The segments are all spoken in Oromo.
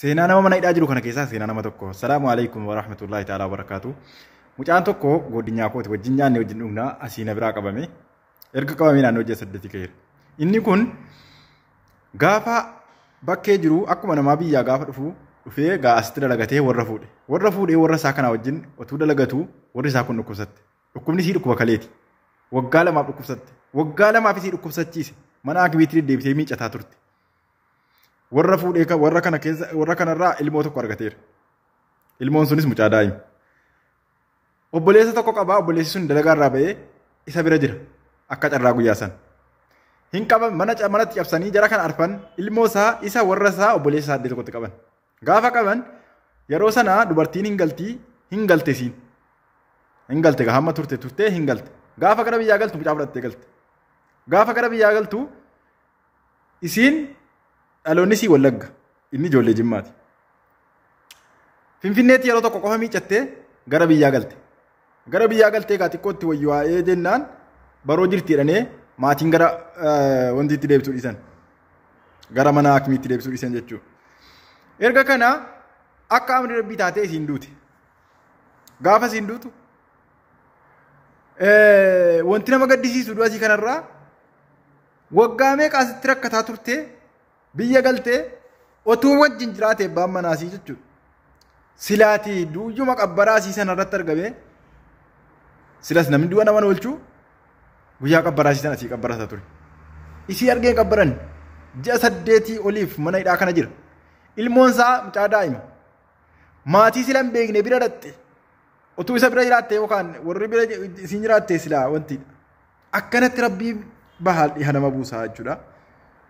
Seenaa nama mana hidhaa jiru kana keessaa seenaa nama tokko. Salaamu alaikum wa rahmatullahi ta'ala wa barakaatu. Mucaan tokko godinyaa kooti wajjin nyaanne wajjin dhugnaa asii na biraa qabame. Erga qabamee naannoo ji'a 8 ga'eera. Inni kun gaafa bakkee jiru akkuma namaa biyyaa gaafa dhufu dhufee gaa asitti dalagatee warra fuudhe. Warra fuudhee warra isaa kanaa wajjin otuu dalagatu warri isaa kun dhukkubsatte. Dhukkubni isii dhukkuba kaleeti. Waggaa lamaaf dhukkubsatte. Waggaa lamaaf isii dhukkubsachiise. Mana hakimiitti deddeebitee miicataa turte. Warra fuudhee warra kana keessa warra kanarraa ilmoo tokko argateera. Ilmoon sunis mucaa daa'ima. Obboleessa tokko qabaa obboleessi sun dalagaa irraa ba'ee isa bira jira. Akka carraa guyyaa sana. Hin qaban mana manatti cabsanii jara kana arfan ilmoo isaa isa warra isaa obboleessa isaa iddoo tokkotti qaban. Gaafa qaban yeroo sana dubartiin hin galtii hin galte isiin. Hin galte hamma turte turtee hin galte. Gaafa gara biyyaa galtu mucaa fudhattee galte. Gaafa gara biyyaa galtu isiin dhaloonni isii Wallagga inni ijoollee Jimmaati. Finfinneetti yeroo tokko qofa miiccattee gara biyyaa galte. Gara biyyaa galtee egaa xiqqootti wayyaa'ee jennaan baroo jirti jedhanii maatiin gara wanti itti deebisuu dhiisan. Gara mana hakimiitti deebisuu dhiisan jechuudha. Erga kana akka amri rabbii taatee isiin duute. Gaafa isiin duutu wanti nama gaddisiisu du'a isii kanarraa waggaa meeqa asitti rakkataa turtee biyya galtee otuu wajjin jiraate abbaan manaasii jechuudha. Silaatii duuyyuma qabbaraa asii sana irratti argamee silas namni du'a nama oolchu guyyaa qabbaraa asii sana asii qabbarataa ture. Isii argee qabbaran ji'a 8 oliif mana hidhaa kana jira. Ilmoon isaa mucaa daa'ima. Maatii sila hin beekne bira dhatte. Otuu isa bira jiraatte yookaan warri bira isiin jiraatte silaa wanti akkanatti rabbii bahaa dhiha nama buusaa jechuudha.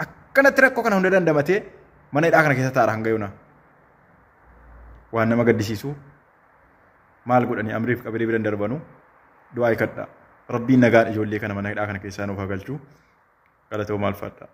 Akkanatti rakkoo kana hunda dandamatee mana hidhaa kana keessa taa'ara hanga yoonaa. Waan nama gaddisiisu maal godhanii amriif qabirii bira hin darbanu du'aa kadhaa. Rabbiin nagaan ijoollee kana mana hidhaa kana keessaa nuuf haa galchu. Galatoo maal fadhaa.